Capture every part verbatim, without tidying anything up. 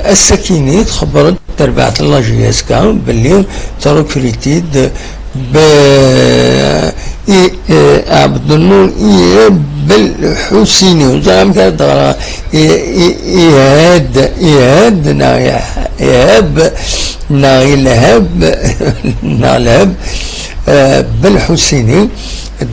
Ass-akini txebber-d terbaɛt n la J S K belli trekruti-d b-, i, eh, Ɛebdennur i Belḥusini. Ur ẓriɣ amek ara d-ɣreɣ i, i, Ihad, Ihad neɣ Ih-, Ihab neɣ Ilhab neɣ Lhab, eh, Belḥusini.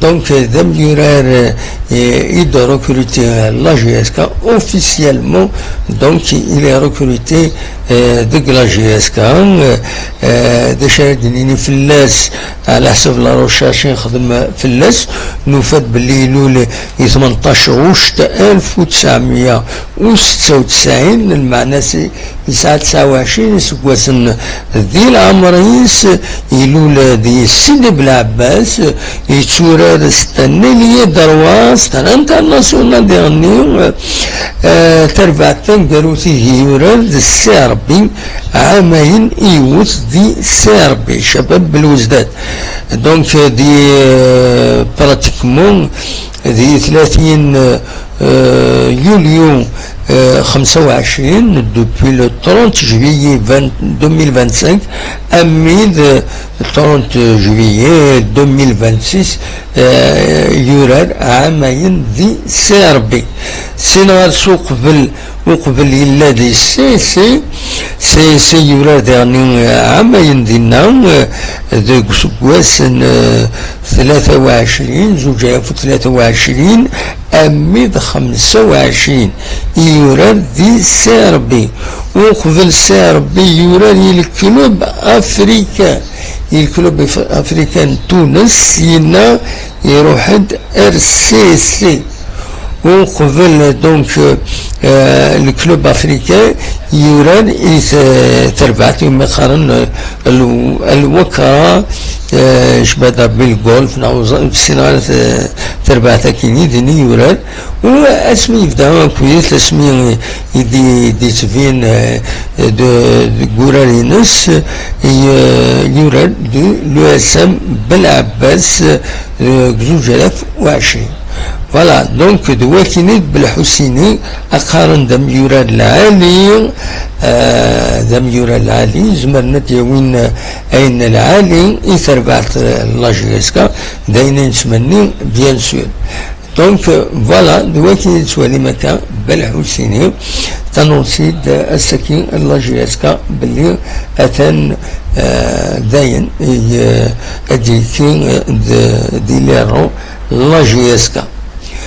Donc, d amyurar, euh, i d-recruté la J S K officiellement. Donc, il est recruté, euh, deg la J S K. Euh, euh, d acu ara d-nini fell-as? Ɛla ḥsab la recherche i nexdem fell-as, nufa-d belli ilul i tmenṭac ɣuct alef u tesɛemya u setta u tesɛin, lmeɛna si Yesɛa tesɛa u ɛecrin iseggasen di leɛmer-is, ilul di Sidi Belɛebbas, yetturar s tanilye de roi, s tana international diɣenni, eh, tarbaɛt taneggarut i yurar d Serbi, ɛamayen i yiwet di Serbi, Cabab Belwezdat. Donc, di, eh, pratiquement, di tlatin, eh, yulyu, eh, xemsa u ɛecrin, depuis le trente juillet vingt, deux mille vingt-cinq, armi d, eh, trente juillet deux mille vingt-six, eh, yurar ɛamayen di Serbi. Sin ɣer s uqbel, uqbel yella di C C, C C yurar diɣenni, eh, ɛamayen dinna, eh, deg useggas n, eh, tlata u ɛecrin, zuǧ alaf u tlata u ɛecrin, armi d xemsa u ɛecrin i yurar di Serbi. Uqbel Serbi yurar i leklub afrikan, i leklub af-, afrikan n Tunes, yenna iruḥ-d ar C C. Uqbel, donc, euh, le club africain yurar i t-, terbaɛt umi qqaren, euh, al-, Al-Wakra, euh, Jbada Bil Golf, neɣ ur ẓ-, ur ssineɣ ara t-, terbaɛt akini, din i yurar. U asmi yebda akuyet, asmi i d-, i d-yettbin, euh, de, deg urar-ines, i, euh, yurar de l'U S M Belɛebbas, euh, deg zuǧ alaf u ɛecrin. Voilà, donc, d wakini d Belḥusini, qqaren d amyurar lɛali, euh, d amyurar lɛali, zemren ad d-yawin, euh, ayen lɛali i terbaɛt, euh, la J S K, d ayen i nettmenni, bien sûr. Donc, euh, voilà, d wakini tettwalim akka, Belḥusini, tanunsi-d, euh, ass-agi, la J S K, belli atan, euh, dayen, i, euh, ad d-yekki, euh, d, di l'Hérault, la J S K.